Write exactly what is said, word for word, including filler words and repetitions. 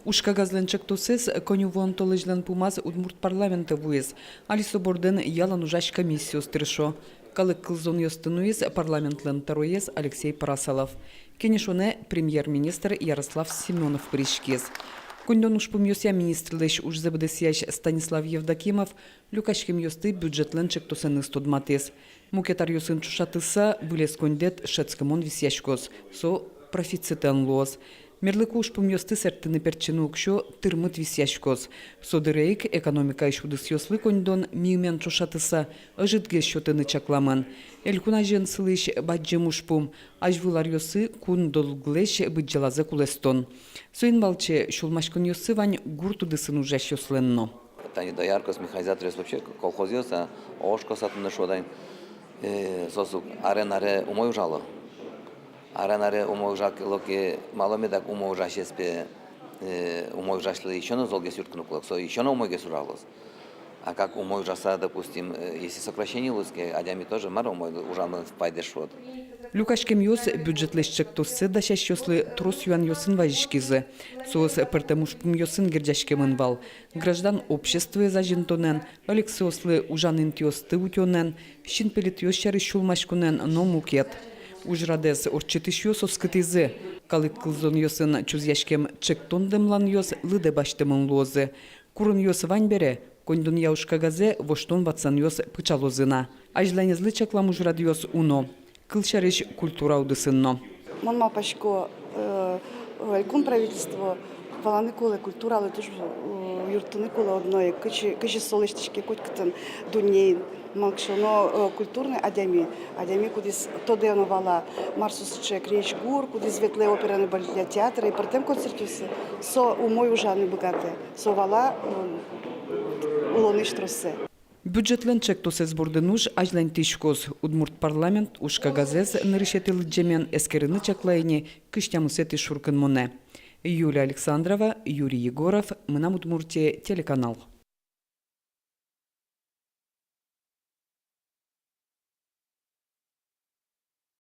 Ужкагазлэн чектосэз коньывуон толэзьлэн пумаз удмурт парламентэ вуиз. Али со бордын ялан ужась комиссиос тыршо. Калык кылзонъёсты нуиз парламентлэн тӧроез Алексей Прасолов. Кенешонэ премьер-министр Ярослав Семёнов пыриськиз. Коньдон ужпумъёсъя министрлэсь ужзэ быдэсъясь Станислав Евдокимов люкаськемъёсты бюджетлэн чектосэныз тодматӥз. Мукет аръёсын ӵошатыса, вылез коньдэт шӧдскымон висъяськоз, со профицитэн луоз. Мерлыко ужпумъёсты сэрттыны-пертчыны уксё тырмыт висъяськоз. Со дыре ик экономикаысь удысъёслы коньдон миымен ӵошатыса ӧжытгес сётыны чакламын. Элькун азьын сылӥсь бадӟым ужпум — азьвыл аръёсы кун долглэсь быдӟалазэ кулэстон. Соин валче сюлмаськонъёссы вань гурт удысын ужасьёслэн но. Тани дояркаос, механизаторъёс, вообще колхозъёс, а, ошкоса туннэ шуод ай, э, соос ук арен-аре умой ужало. Арен-аре умой ужало ке, малы медак умой ужасез пе, э, умой ужасьлы ещё но золгес юрттыны кулэ ке, со ещё но умойгес ужалоз. А как умой ужаса, допустим, э, если сокращение луиз ке, адями тоже мар умой ужаны пайдаез шуод. Люкаськемъёс бюджетлэсь чектоссэ дасясьёслы трос юанъёсын вазиськизы. Соос пӧртэм ужпумъёсын герӟаськемын вал: граждан обществоез азинтонэн, ӧлексэослы ужан интыосты утёнэн, синпельетъёс сярысь сюлмаськонэн но мукет. Ужрадэз ортчытӥсьёс оскытӥзы: калык кылзонъёсын чузъяськем чектон дэмланъёс лыдэ басьтэмын луозы. Куронъёс вань бере, коньдонъя ужкагазэ воштон-ватсанъёс пыӵалозы на. Азьланезлы чаклам ужрадъёс уно. Кылсярысь, культура удысын но. Мон малпасько, э, элькун правительство валаны кулэ, культуралы туж, э, юрттыны кулэ одно ик, кызьы, кызьы со лэсьтӥське котькытын дуннеын. Малы ке шуоно, э, культурной адями, адями, кудӥз тодэ но вала, мар со сыӵе крезьгур, кудӥз ветлэ опера но балетной театрэ, и пӧртэм концертъёсы, со умой ужаны быгатэ, со вала, э, улонысь троссэ. Бюджетлэн чектосэз бордын уж азьланьтӥськоз. Удмурт парламент ужкагазэз нырысетӥ лыдӟемен эскерыны чаклэ ини кызь тямысэтӥ шуркынмонэ. Юлия Александрова, Юрий Егоров, «Мынам Удмуртие» телеканал.